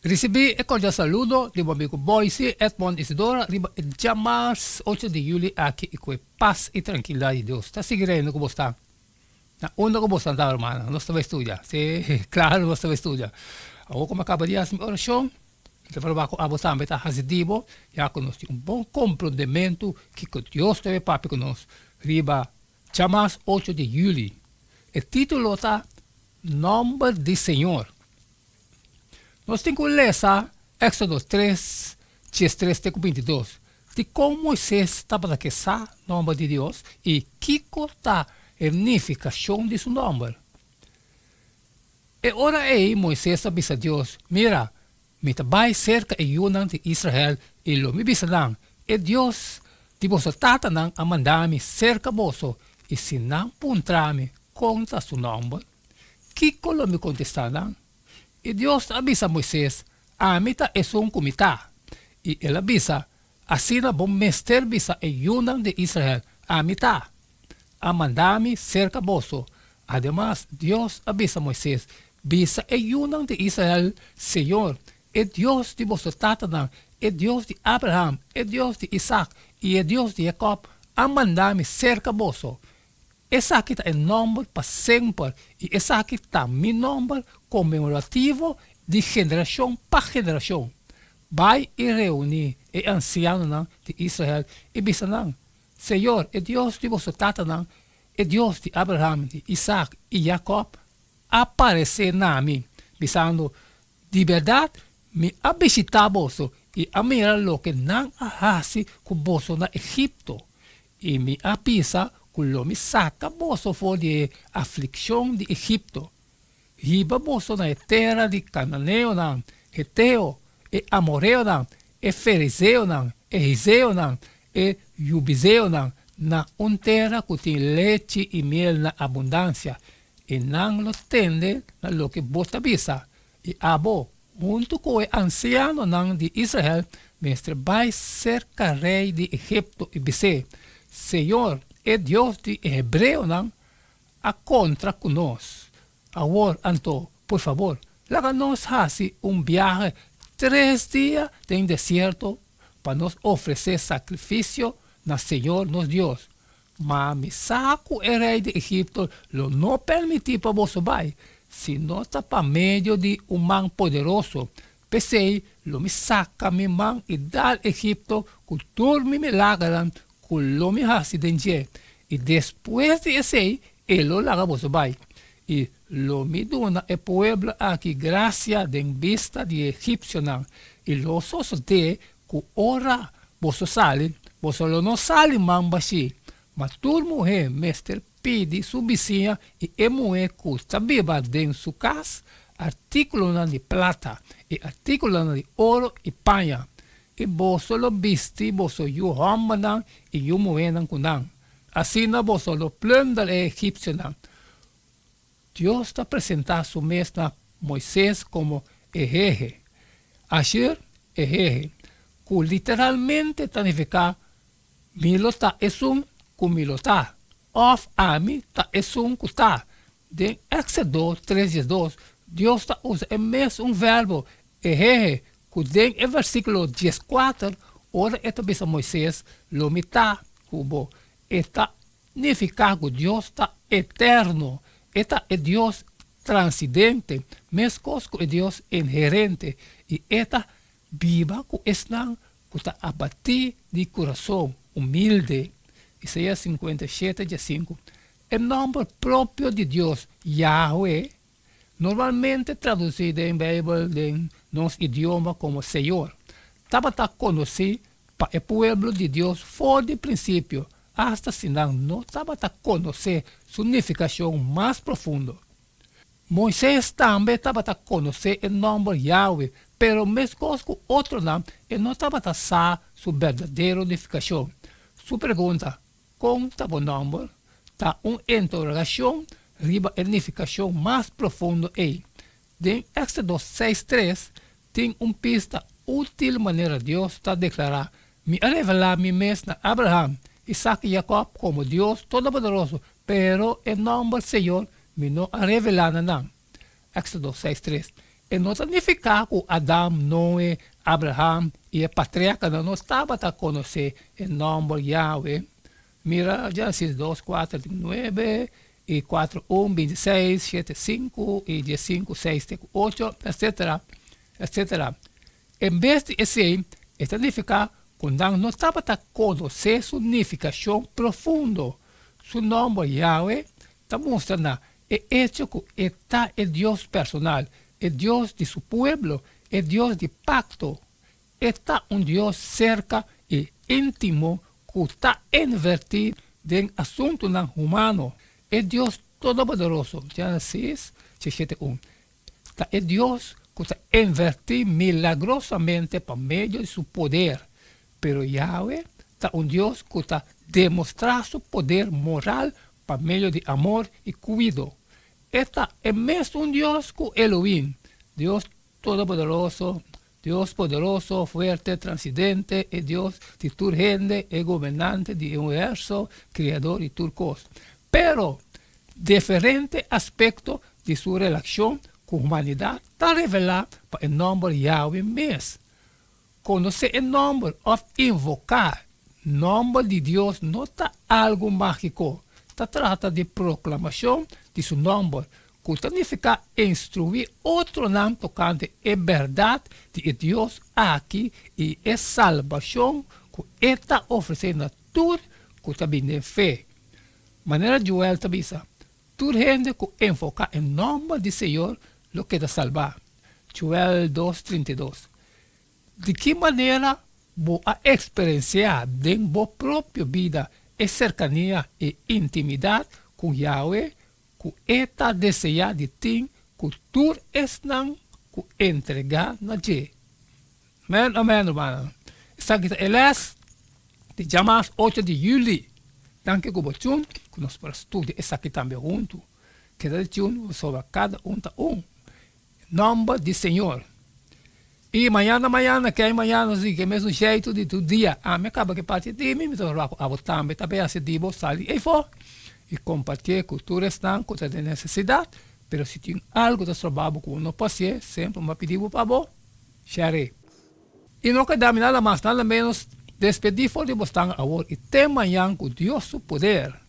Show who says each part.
Speaker 1: Risibí e kordial saludo di bo amigu Boyce Edmond Isidora riba e djamars ocho di yuli aki i ku e pas i trankilidat di Dios ta sigui reina ku bo sta na unda ku bo sta ta rumannan. Nos ta bai studia, si, klaro nos ta bai studia. Awor ku mi a kaba di hasi mi orashon, mi ta proba ku abo tambe ta hasi di bo, ya ku nos tin un bon komprondementu kiko Dios ta bai papia ku nos riba djamars ocho di yuli. E titulo ta Nòmber di Señor. Nos tin ku lesa Éksodo tres, diestres te ku bintidos. Dikon Moises tabata ke sa nòmber di Dios i kiko ta e nifikashon di su nòmber? E ora ei Moises a bisa Dios, Mira, mi ta bai serka e yunan di Israel i lo mi bisa nan, E Dios di boso tatanan a manda mi serka boso, i si nan puntra mi kon ta su nòmber, Kiko lo mi kontestá nan? I Dios a bisa Moises, Ami ta esun ku mi ta. I el a bisa, Asina bo mester bisa e yunan di Israel, Ami ta a manda mi serka boso. Ademas, Dios a bisa Moises, Bisa e yunan di Israel, Señor, e Dios di boso tatanan, e Dios di Abraham, e Dios di Isak i e Dios di Jakòb, a manda mi serka boso. Esaki ta e nòmber pa semper i esaki ta mi nòmber konmemorativo di generashon pa generashon. Bai i reuní e ansianonan di Israel i bisa nan, Señor, e Dios di boso tatanan, e Dios di Abraham, di Isak i Jakòb, a paresé na mi, bisando, Di bèrdat, mi a bishitá boso i a mira loke nan a hasi ku boso na Egipto, I mi a bisa ku lo mi saka boso for di e aflikshon di Egipto, hiba boso na e tera di kananeonan, heteo, e amoreonan, e ferizeonan, e hizeonan, e yubizeonan, na un tera ku tin lechi i miel na abundansia, i nan lo tende na loke bo ta bisa. I abo, huntu ku e ansianonan di Israel, mester bai serka rei di Egipto i bis'é, Señor, e Dios di e hebreonan, a kontra ku nos. Awor anto, por fabor, laga nos hasi un biahe tres dia den desierto pa nos ofresé sakrifisio na Señor nos Dios. Ma mi sa ku e rei di Egipto lo no permití pa boso bai, si no ta pa medio di un man poderoso. P'esei lo mi saka mi man i dal Egipto ku tur mi milagernan ku lo mi hasi den dje, i despues di esei e lo laga boso bai. I lo mi duna e pueblo aki grasia den bista di e egipsionan, i lo sosodé ku ora boso sali, boso lo no sali man bashí, ma tur muhé mester pidi su bisiña i e muhé ku ta biba den su kas artíkulonan di plata i artíkulonan di oro i paña, i boso lo bisti boso yu hòmbernan i yu muhénan ku nan. Asina boso lo plùnder e egipsionan. Dios ta presentá su mes na Moises komo Ehehe, Asher Ehehe, ku literalmente ta nifiká Mi lo ta esun ku mi lo ta òf Ami ta esun ku ta. Den Éksodo tres diesdos, Dios ta usa e mesun verbo Ehehe ku den e versíkulo dieskuater ora e ta bisa Moises, Lo mi ta ku bo. E ta Nifiká ku Dios ta eterno, e ta e Dios transidente, meskos ku e Dios inherente, i e ta biba ku esnan ku ta abatí di kurason, humilde. Isaías 57, diesinku. E nòmber propio di Dios, Yahweh, normalmente tradusí den Beibel den nos idioma komo Señor, tabata konosí pa e pueblo di Dios for di prinsipio, asta si nan no tabata konosé su nifikashon mas profundo. Moises tambe tabata konosé e nòmber Yahweh, pero meskos ku otronan e no tabata sa su berdadero nifikashon. Su pregunta, Kon ta bo nòmber? ta un interogashon riba e nifikashon mas profundo ei. Den Éksodo seis tres tin un pista útil manera Dios ta deklará, Mi a revelá mi mes na Abraham, Isak i Jakòb komo Dios Todopoderoso, pero e nòmber Señor mi no a revelá na nan. Éksodo seis tres. E no ta nifiká ku Adam, Noe, Abraham i e patriarkanan no tabata konosé e nòmber Yahweh. Mira Génesis dos, kuater te ku nuebe, i kuater, un, bintiseis, shete, sinku, i diesinku, seis te ku ocho, etsetera, etsetera. En bes di esei, e ta nifiká ku nan no tabata konosé su nifikashon profundo. Su nòmber Yahweh ta mustra na e echo ku e ta e Dios personal, e Dios di su pueblo, e Dios di pakto. E ta un Dios serka i íntimo ku ta invertí den asuntunan humano. E Dios Todopoderoso, Génesis shete un, ta e Dios ku ta invertí milagrosamente pa medio di su poder. Pero Yahweh ta un Dios ku ta demostrá su poder moral pa medio di amor i kuido. E ta e mesun Dios ku Elohim, Dios Todopoderoso, Dios poderoso, fuerte, transidente, e Dios di tur hende, e gobernante di e universo, Kriador di tur kos. Pero, diferente aspekto di su relashon ku humanidat ta revelá pa e nòmber Yahweh mes. Konosé e nòmber òf invoká nòmber di Dios no ta algu mágiko. Ta trata di proklamashon di su nòmber, ku ta nifiká instruí otronan tokante e bèrdat di e Dios aki i e salbashon ku e ta ofresé na tur ku ta bini den fe. Manera Joel ta bisa, Tur hende ku enfoká e nòmber di Señor lo keda salbá. Joel dos, 32. Di ki manera bo a eksperensiá den bo propio bida e serkania i intimidat ku Yahweh ku e ta deseá di tin ku tur esnan ku entregá na dje? Amen, amen, rumannan. Esaki ta e lès di djamas ocho di yüli. Danki ku bo tune ku nos por a studia esaki tambe huntu. Keda di tune pasobra kada un ta un. Nòmber di Señor. I mañana mañana kei mañana nos di ke mesun sheitu di tur dia. Ami a kaba ke parti di mi, mi ta roga ku abo tambe ta bay hasi di bo sali eyfo i kompartié ku tur esnan ku ta den nesesidat. Pero si tin algu ta stroba bo ku bo no por hasié, semper mi a pidi bo pa bo share. I no keda mi nada mas nada ménos despedí for di bo stan awor i te mañan ku Dios su poder.